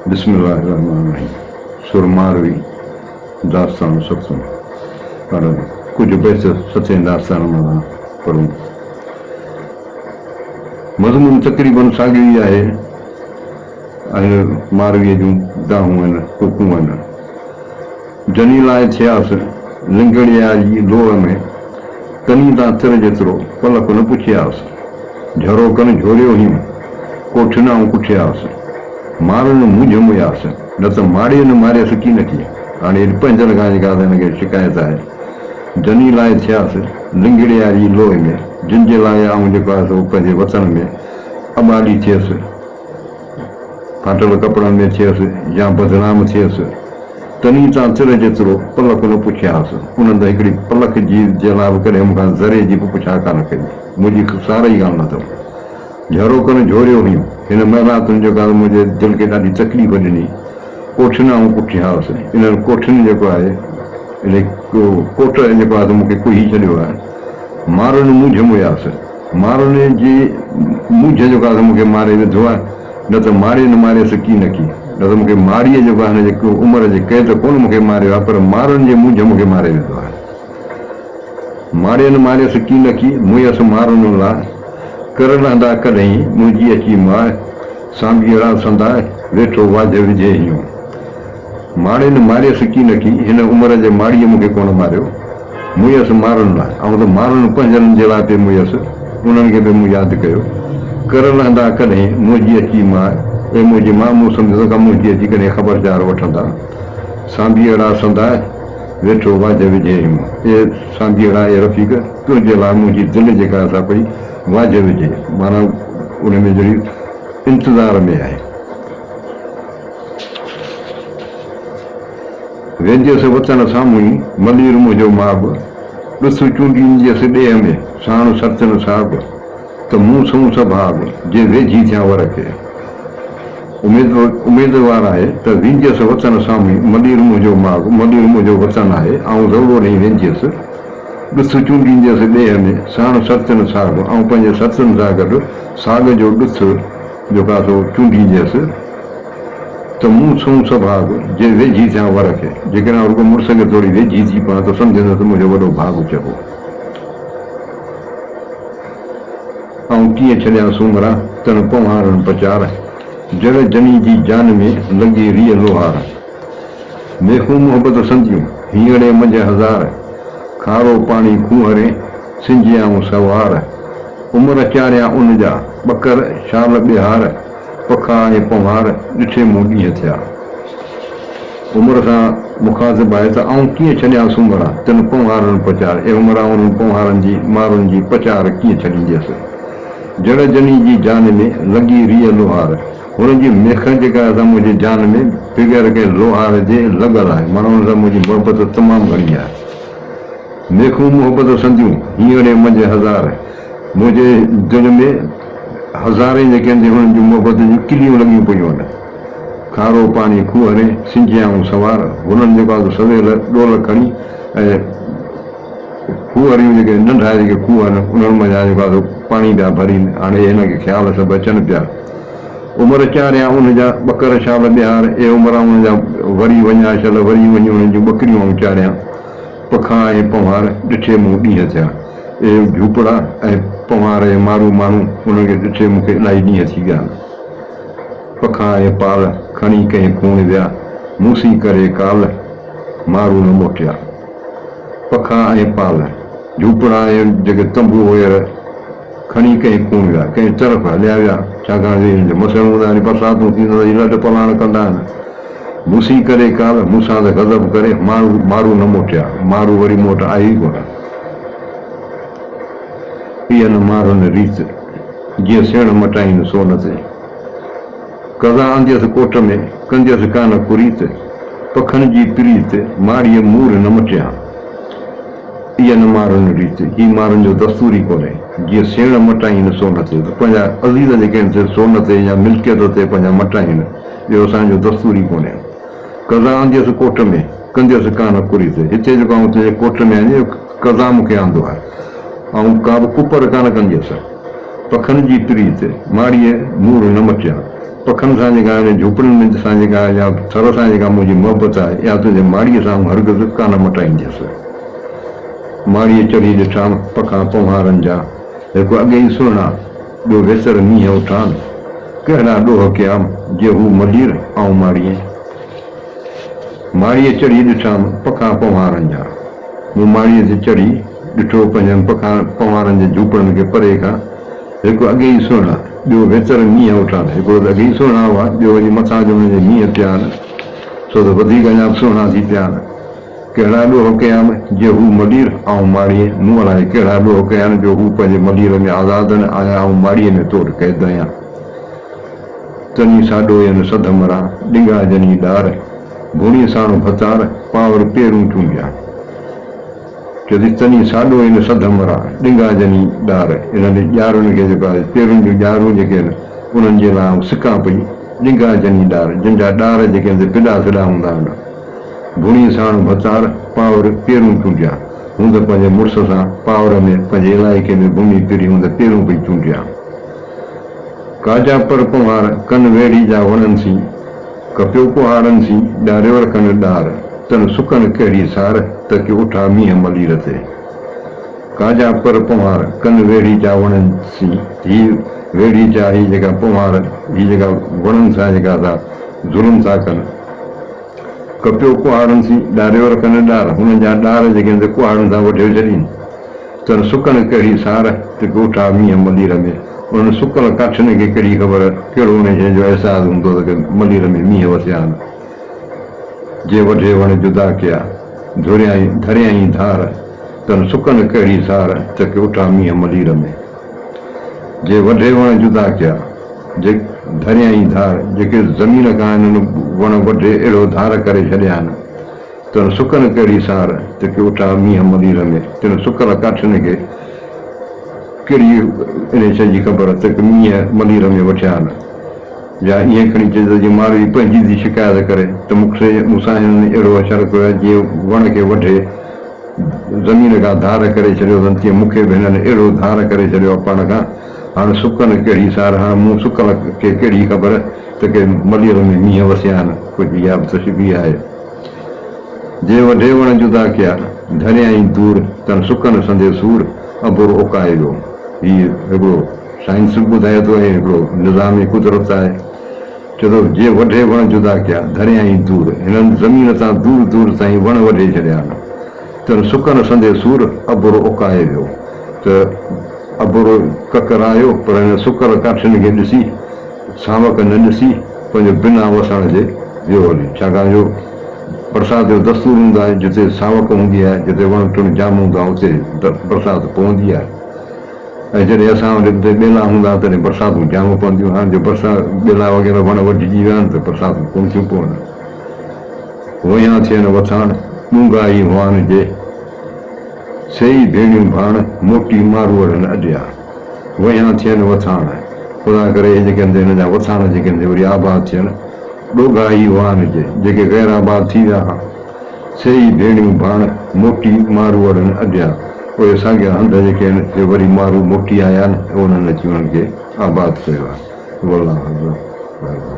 بسم الله الرحمٰن الرحيم سر ماروي داستان ستون پر ڪجهه بيت ستين داستان مان پڙهون. مضمون تقريباً ساڳيو ئي آهي ۽ مارويء جون دانهون آهن، ڪوڪون آهن. جني لاء ٿياس لنگڙيا جي لوهه ۾، تني تان تر جيترو پلڪ نه پڇياس. جهروڪن جهوريو هيم، ڪوٺين آئون ڪٺياس. مارن مونجهه موياس، نه ته ماڙين ماريس ڪينڪي. هاڻي هيڏ پنهنجن کان جيڪا هن کي شڪايت آهي. جني لاء ٿياس لنگڙيا جي لوهه ۾، جن جي لاء آئون جيڪو آهي سو پنهنجي وطن ۾ اٻاڏي ٿيس. ڦاٽل ڪپڙن ۾ ٿيس يا بدنام ٿيس، تني تان تر جيترو پلڪ نه پڇيانس. انهن ته هڪڙي پلڪ جي جي لاء به ڪڏهن مون کان ذري جي به پڇا ڪانه ڪئي. منهنجي سار ئي ڪانه لڌم. جهروڪن جهوريو هيم. هن محلاتن جيڪو آهي منهنجي دل کي ڏاڍي تڪليف ڏني. ڪوٺين آئون ڪٺيانس. انهن ڪوٺين جيڪو آهي، انهي ڪوٽ جيڪو آهي سو مون کي ڪوهي ڇڏيو آهي. مارن مونجهه موياس. مارن جي مونجهه جيڪو آهي سو مون کي ماري وڌو آهي، نه ته ماڙين ماريس ڪي نه ڪي. نه ته مون کي ماڙيء جيڪو آهي هن جي عمر جي قيد ڪونه مون کي ماريو آهي، پر مارن جي مونجهه مون کي ماري وڌو آهي. ماڙين ماريس ڪي نه ڪي، مويس مارن لاء. ڪر لهندا ڪڏهين، منهنجي اچي ماء. سانڀيئڙا سنداء، ويٺو واجهه وجهي هيون. ماڙين ماريس ڪي نه ڪي، هن عمر جي ماڙيء مون کي ڪونه ماريو. مويس مارن لاء، آئون ته مارن پنهنجن جي لاء پئي مويس، انهن کي پئي مون ياد ڪيو. ڪر لهندا ڪڏهين، منهنجي اچي ماء، اي منهنجي ماء، مون سمجهيو ته ڪا منهنجي اچي ڪڏهين خبر چار وٺندا. سانڀيئڙا سنداء، ويٺو واجهه وجهي هيون. اي سانڀيئڙا، اي رفيق، تنهنجي لاء منهنجي دل جيڪا سا پئي واجهه وجهي، معنيٰ ان ۾ جهڙي انتظار ۾ آهي. وينديس وطن سامهون ئي، ملير منهنجو ماڳ، ڏس چونڊينديس ڏيهه ۾، ساڻ سرتين ساڳ، ته مون سئون سڀاڳ، جي ويجهي ٿيان ور کي. اميدوار آهي ته وينديس وطن سامهون ئي، ملير منهنجو ماڳ، ملير منهنجو وطن آهي، آئون ضرور اوڏهين وينديس. ڏس چونڊينديس ڏيهه ۾، ساڻ سرتين ساڳ، آئون پنهنجي سرتين سان گڏ، ساڳ جو ڏس جيڪو آهي سو چونڊينديس. ته مون سئون سڀاڳ، جي ويجهي ٿيان ور کي. جيڪڏهن آئون رڳو مڙس کي ٿوري ويجهي ٿي پوان ته سمجهندس ته منهنجو وڏو ڀاڳ چئبو. آئون ڪيئن ڇڏيان سومرا، تن پنهوارن پچار. جڙ جني جي جان ۾، لڳي ريء لوهار. ميخون محبت سنديون، هينئڙي منجهه هزار. کارو پاڻي کوهرين، سنجيائون سوار. عمر چاريان ان جا، ٻڪر شال ٻيهار. پکا ۽ پنهوار ڏٺي مون ڏينهن ٿيا. عمر سان مخاطب آهي ته آئون ڪيئن ڇڏيان سومرا، تن پنهوارن پچار، اي عمر آئون انهن پنهوارن جي مارن جي پچار ڪيئن ڇڏينديس. جڙ جني جي جان ۾، لڳي ريء لوهار. هن جي ميخ جيڪا آهي سا منهنجي جان ۾ بغير ڪنهن لوهار جي لڳل آهي، معنيٰ ان سان منهنجي محبت تمام گهڻي آهي. ميخون محبت سنديون، هينئڙي منجهه هزار. منهنجي دل ۾ هزارين جيڪي آهن سي انهن جون محبتن جون ڪليون لڳيون پيون آهن. کارو پاڻي کوهرين، سنجيائون سوار، هنن جيڪو آهي سو سويل ڏول کڻي ۽ کوهريون جيڪي ننڍا جيڪي کوهه آهن انهن منجهان جيڪو آهي سو پاڻي پيا ڀرين. هاڻي هن کي خيال سڀ اچن پيا. عمر چاريان ان جا، ٻڪر شال ٻيهار، اي عمر آئون ان جا وري وڃان شل وري وڃي انهن جون ٻڪريون آئون چاريان. پکا ۽ پنهوار ڏٺي مون ڏينهن ٿيا. اهي جهوپڙا ۽ پنهوار ۽ مارو ماڻهو انهن کي ڏٺي مون کي الاهي ڏينهن ٿي ويا آهن. پکا ۽ پال کڻي ڪنهن کوڻ ويا، مون سين ڪري ڪال، مارو نه موٽيا. پکا ۽ پال، جهوپڙا ۽ جيڪي تنبو وغيره کڻي ڪنهن کوڻ ويا، ڪنهن طرف هليا ويا، ڇاڪاڻ جو انهن جو مسڻ هوندا آهن، برساتون ٿينديون ته هي لڏ پلاڻ ڪندا آهن. مون سين ڪري ڪال، مون سان ته غضب ڪري، مارو، مارو نه موٽيا، مارو وري مون وٽ آيو ئي ڪونه. اها نه مارن ريت، جيئن سيڻ مٽائين سون تي. قضا آنديس ڪوٽ ۾، ڪنديس ڪانه ڪريت، پکن جي پريت، ماڙيء مور نه مٽيان. اها نه مارن ريت، هي مارن جو دستور ئي ڪونهي. جيئن سيڻ مٽائين سون تي، ته پنهنجا عزيز جيڪي آهن سي سون تي يا ملڪيت تي پنهنجا مٽائين. اهو اسان جو دستور ئي ڪونهي. قضا آنديس ڪوٽ ۾، ڪنديس ڪانه ڪريت. هتي جيڪو آئون تنهنجي ڪوٽ ۾ آيو آهيان، اهو قضا مون کي آندو آهي. آئون ڪا به ڪپر ڪانه ڪنديس. پکن جي پريت، ماڙيء مور نه مٽيان. پکن سان جيڪا آهي جهوپڙين ۾ سان جيڪا يا ٿر سان جيڪا منهنجي محبت آهي اها تنهنجي ماڙيء سان آئون هرگز ڪانه مٽائينديس. ماڙيء چڙهي ڏٺام پکا پنهوارن جا، هڪ اڳي ئي سهڻا، ٻيو ويتر مينهن اٺان، ڪهڙا ڏوهه ڪيام، جي هو ملير آئون ماڙيء. ماڙيء چڙهي ڏٺام پکا پنهوارن جا. مون ماڙيء تي چڙهي ڏٺو پنهنجن پکا پنهوارن جي جهوپڙن کي پري کان، هڪ اڳي ئي سهڻا، ٻيو ويتر مينهن اٺان. هڪڙو ته اڳي ئي سهڻا هئا، ٻيو وري مٿان جو انهن جي مينهن پيا آهن، سو ته وڌيڪ اڃا به سهڻا ٿي پيا آهن. ڪهڙا ڏوهه ڪيام، جي هو ملير، آئون ماڙيء، مون الائي ڪهڙا ڏوهه ڪيا آهن، جو هو پنهنجي ملير ۾ آزاد آهن ۽ آئون ماڙيء ۾ توڙ قيد آهيان. تني ساڏو ين سڌ مران، ڏنگا جني ڏار، ڀوڻي ساڻ ڀتار، پاور پيرون چونڊيا. چوي ٿي، تني ساڏو ين سڌ مران، ڏنگا جني ڏار، انهن ڄارن کي جيڪو آهي، پيرن جون ڄارون جيڪي آهن، انهن جي لاء آئون سڪان پئي، ڏنگا جني ڏار، جن جا ڏار جيڪي آهن سي ڦڏا سڏا هوندا آهن. ڀوڻي ساڻ ڀتار، پاور پيرون چونڊيا. هوند پنهنجي مڙس سان پاور ۾ پنهنجي علائقي ۾ گهمي ڦري هوند پيرون پئي چونڊيا. ڪاجا پر پنهوار، ڪن ويڙهي جا وڻن سين، ڪپيو ڪهاڙن سين، ڏاريو رکن ڏار، تن سڪن ڪهڙي سار، ته ڪي اٺا مينهن ملير تي. ڪاجا پر پنهوار، ڪن ويڙهي جا وڻن سين، هي ويڙهي جا هي جيڪا پنهوار، هي جيڪا وڻن سان جيڪا ٿا ظلم ٿا ڪن. ڪپيو ڪهاڙن سين، ڏاريو رکن ڏار، هنن جا ڏار جيڪي آهن سي ڪهاڙن سان وڍيو ڇڏين. تن سڪن ڪهڙي سار، ته ڳوٺ آ مينهن ملير ۾. انهن سڪل ڪاٺين کي ڪهڙي خبر، ڪهڙو انهن شين جو احساس هوندو ته ملير ۾ مينهن وسيا آهن. جي وڍي وڻ جدا ڪيا، ڌريائين ڌريائين ڌار، تن سڪن ڪهڙي سار، ته ڳوٺ آ مينهن ملير ۾. جي وڍي وڻ جدا ڪيا، جي ڌريائين ڌار، جيڪي زمين کان انهن وڻ وڍي اهڙو ڌار ڪري ڇڏيا آهن. تن سڪن ڪهڙي سار، ته ڪي اٺا مينهن ملير ۾. تن سڪل ڪاٺين کي ڪهڙي انهيء شيء جي خبر، ته ڪي مينهن ملير ۾ وٺيا آهن. يا ائين کڻي چئجي ته جيئن ماروي پنهنجي ٿي شڪايت ڪري ته مون کي مون سان هنن اهڙو حشر ڪيو آهي، جيئن وڻ کي وڍي زمين کان ڌار ڪري ڇڏيو اٿن، تيئن مون کي به هنن اهڙو ڌار ڪري ڇڏيو آهي پاڻ کان. هاڻ سڪن ڪهڙي سار، هاڻ مون سڪل کي ڪهڙي خبر ته ڪي ملير ۾ مينهن وسيا آهن. ڪجهه اها به تشبيهه آهي. جي وڍي وڻ جدا ڪيا، ڌريائين دور، تن سڪن سندي سور، ابر اوڪائي ويو. هي هڪڙو سائنس به ٻڌائي ٿو ۽ هڪڙو نظام قدرت آهي. چئي ٿو، جي وڍي وڻ جدا ڪيا، ڌريائين دور، هنن زمين تان دور دور تائين وڻ وڍي ڇڏيا آهن. تن سڪن سندي سور، ابر اوڪائي ويو. ته ابر ڪڪر آيو، پر هن سڪل ڪاٺين کي ڏسي، ساوڪ نه ڏسي، پنهنجو بنا وسڻ جي ويو هلي. ڇاڪاڻ جو برسات جو دستور هوندو آهي، جتي ساوڪ هوندي آهي، جتي وڻ ٽڻ جام هوندا آهن، اتي برسات پوندي آهي. ۽ جڏهن اسان وٽ اتي ٻيلا هوندا ها، تڏهن برساتون جام پونديون. هاڻ جو برسات ٻيلا وغيره وڻ وڍجي ويا آهن ته برساتون ڪونه ٿيون پون. وهيان ٿين وٿاڻ، ڏونگها ئي هئان جي، سيئي ڀيڻيون ڀاڻ، موٽي ماروئڙن اڏيا. وهيان ٿين وٿاڻ، خدا ڪري اهي جيڪي آهن هن جا وٿاڻ جيڪي آهن سي وري آباد ٿين. ڏوگها ئي هئان جي، جيڪي غير آباد ٿي ويا ها، سي ئي ڀيڻيون ڀاڻ، موٽي ماروئڙن اڏيا. اهي ساڳيا هنڌ جيڪي آهن سي وري مارو موٽي آيا آهن ۽ انهن اچي انهن کي آباد ڪيو آهي. والله اعلم. مهرباني.